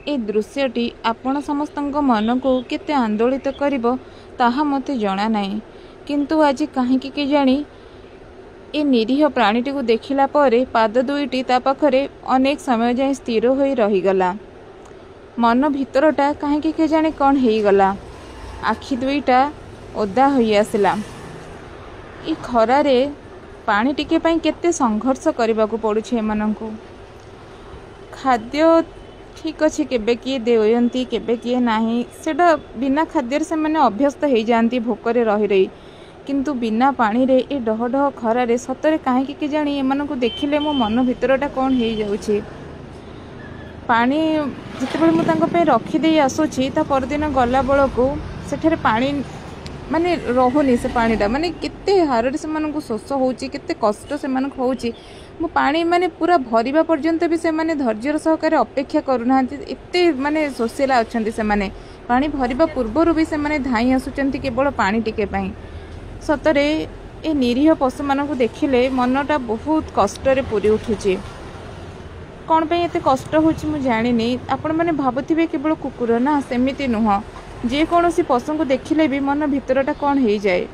ଏ ଦୃଶ୍ୟଟି ଆପଣ ସମସ୍ତଙ୍କ ମନକୁ କେତେ ଆନ୍ଦୋଳିତ କରିବ ତାହା ମୋତେ ଜଣା ନାହିଁ, କିନ୍ତୁ ଆଜି କାହିଁକି କେଜାଣି ଏ ନିରୀହ ପ୍ରାଣୀଟିକୁ ଦେଖିଲା ପରେ ପାଦ ଦୁଇଟି ତା ପାଖରେ ଅନେକ ସମୟ ଯାଏଁ ସ୍ଥିର ହୋଇ ରହିଗଲା। ମନ ଭିତରଟା କାହିଁକି କେଜାଣି କ'ଣ ହେଇଗଲା, ଆଖି ଦୁଇଟା ଓଦା ହୋଇଆସିଲା। ଏ ଖରାରେ ପାଣି ଟିକେ ପାଇଁ କେତେ ସଂଘର୍ଷ କରିବାକୁ ପଡ଼ୁଛି ଏମାନଙ୍କୁ। ଖାଦ୍ୟ ଠିକ୍ ଅଛି, କେବେ କିଏ ଦିଅନ୍ତି, କେବେ କିଏ ନାହିଁ, ସେଇଟା ବିନା ଖାଦ୍ୟରେ ସେମାନେ ଅଭ୍ୟସ୍ତ ହେଇଯାଆନ୍ତି ଭୋକରେ ରହି ରହି। କିନ୍ତୁ ବିନା ପାଣିରେ ଏ ଡହ ଡହ ଖରାରେ ସତରେ କାହିଁକି କେଜାଣି ଏମାନଙ୍କୁ ଦେଖିଲେ ମୋ ମନ ଭିତରଟା କ'ଣ ହେଇଯାଉଛି। ପାଣି ଯେତେବେଳେ ମୁଁ ତାଙ୍କ ପାଇଁ ରଖିଦେଇ ଆସୁଛି, ତା ପରଦିନ ଗଲାବେଳକୁ ସେଠାରେ ପାଣି ମାନେ ରହୁନି। ସେ ପାଣିଟା ମାନେ କେତେ ହାରରେ ସେମାନଙ୍କୁ ଶୋଷ ହେଉଛି, କେତେ କଷ୍ଟ ସେମାନଙ୍କୁ ହେଉଛି। ମୁଁ ପାଣି ମାନେ ପୁରା ଭରିବା ପର୍ଯ୍ୟନ୍ତ ବି ସେମାନେ ଧୈର୍ଯ୍ୟର ସହକାରେ ଅପେକ୍ଷା କରୁନାହାନ୍ତି, ଏତେ ମାନେ ଶୋଷିଲା ଅଛନ୍ତି ସେମାନେ। ପାଣି ଭରିବା ପୂର୍ବରୁ ବି ସେମାନେ ଧାଇଁ ଆସୁଛନ୍ତି କେବଳ ପାଣି ଟିକେ ପାଇଁ। ସତରେ ଏ ନିରୀହ ପଶୁମାନଙ୍କୁ ଦେଖିଲେ ମନଟା ବହୁତ କଷ୍ଟରେ ପୁରି ଉଠୁଛି। କ'ଣ ପାଇଁ ଏତେ କଷ୍ଟ ହେଉଛି ମୁଁ ଜାଣିନି। ଆପଣମାନେ ଭାବୁଥିବେ କେବଳ କୁକୁର ନା, ସେମିତି ନୁହଁ, ଯେକୌଣସି ପଶୁଙ୍କୁ ଦେଖିଲେ ବି ମନ ଭିତରଟା କ'ଣ ହେଇଯାଏ।